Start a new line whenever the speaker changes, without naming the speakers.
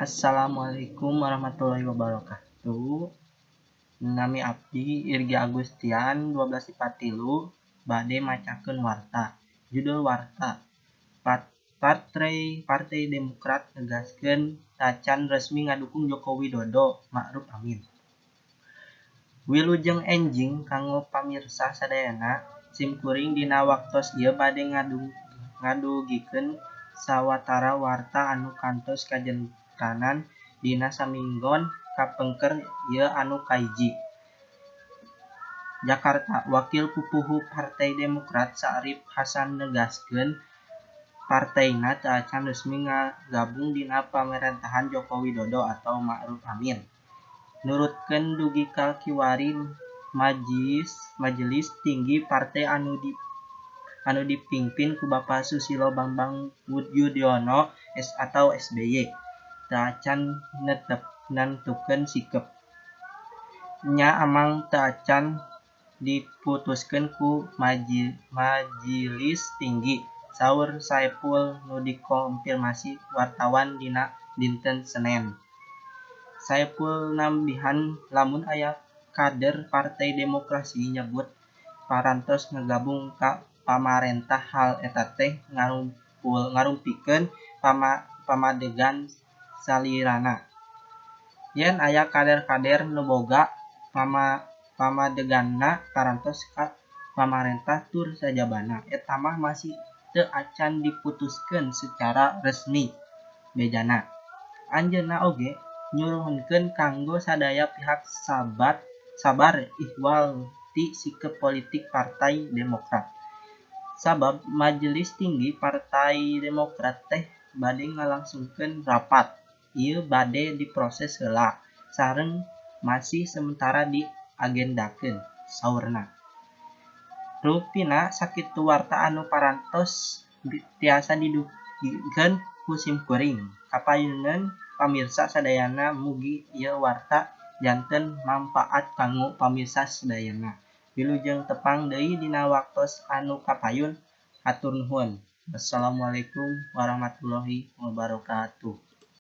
Assalamualaikum warahmatullahi wabarakatuh. Nami abdi Irgi Agustian 12 IPA 3 bade macakeun warta. Judul warta Partai Demokrat negaskeun tacan resmi ngadukung Joko Widodo Ma'ruf Amin. Wilujeng enjing kanggo pamirsa sadayana, simkuring dina waktos ieu bade ngadugikeun sawatara warta anu kantos kajentanan dina saminggon kapengker ieu anu kahiji. Jakarta, Wakil Pupuhu Partai Demokrat Syarif Hasan negaskeun partainya teu acan resmi ngagabung dina pamarentahan Joko Widodo atau Ma'ruf Amin. Nurutkeun dugi ka kiwari Majelis Tinggi Partai anu dipingpin ku Bapak Susilo Bambang Yudhoyono S atau SBY teu acan nentukeun sikep. Nya amang teu acan diputuskeun ku Majelis Tinggi, saur Saepul nu dikonfirmasi wartawan dina dinten Senen. Saepul nambihan lamun aya kader Partai Demokrasi nyebut parantos ngagabung ka pamarentah hal eta teh ngarumpikeun pamadegan salirana. Yen aya kader-kader nu boga pamadeganna parantos ka pamarentah tur sajabana eta mah masih teu acan diputuskeun secara resmi, bejana. Anjeunna oge nyuhunkeun kanggo sadaya pihak sabar ihwal ti sikep politik Partai Demokrat. Sabab Majelis Tinggi Partai Demokrat teh bade ngalangsungkeun rapat, ieu bade diproses heula sareng masih sementara diagendakeun, saurna. Rupina sakitu warta anu parantos tiasa didugikeun ku simkuring. Kapayuneun pamirsa sadayana mugi ieu warta janten mangpaat kanggo pamirsa sadayana. Wilujeng tepang deui dina waktos anu kapayun, hatur nuhun. Wassalamualaikum warahmatullahi wabarakatuh.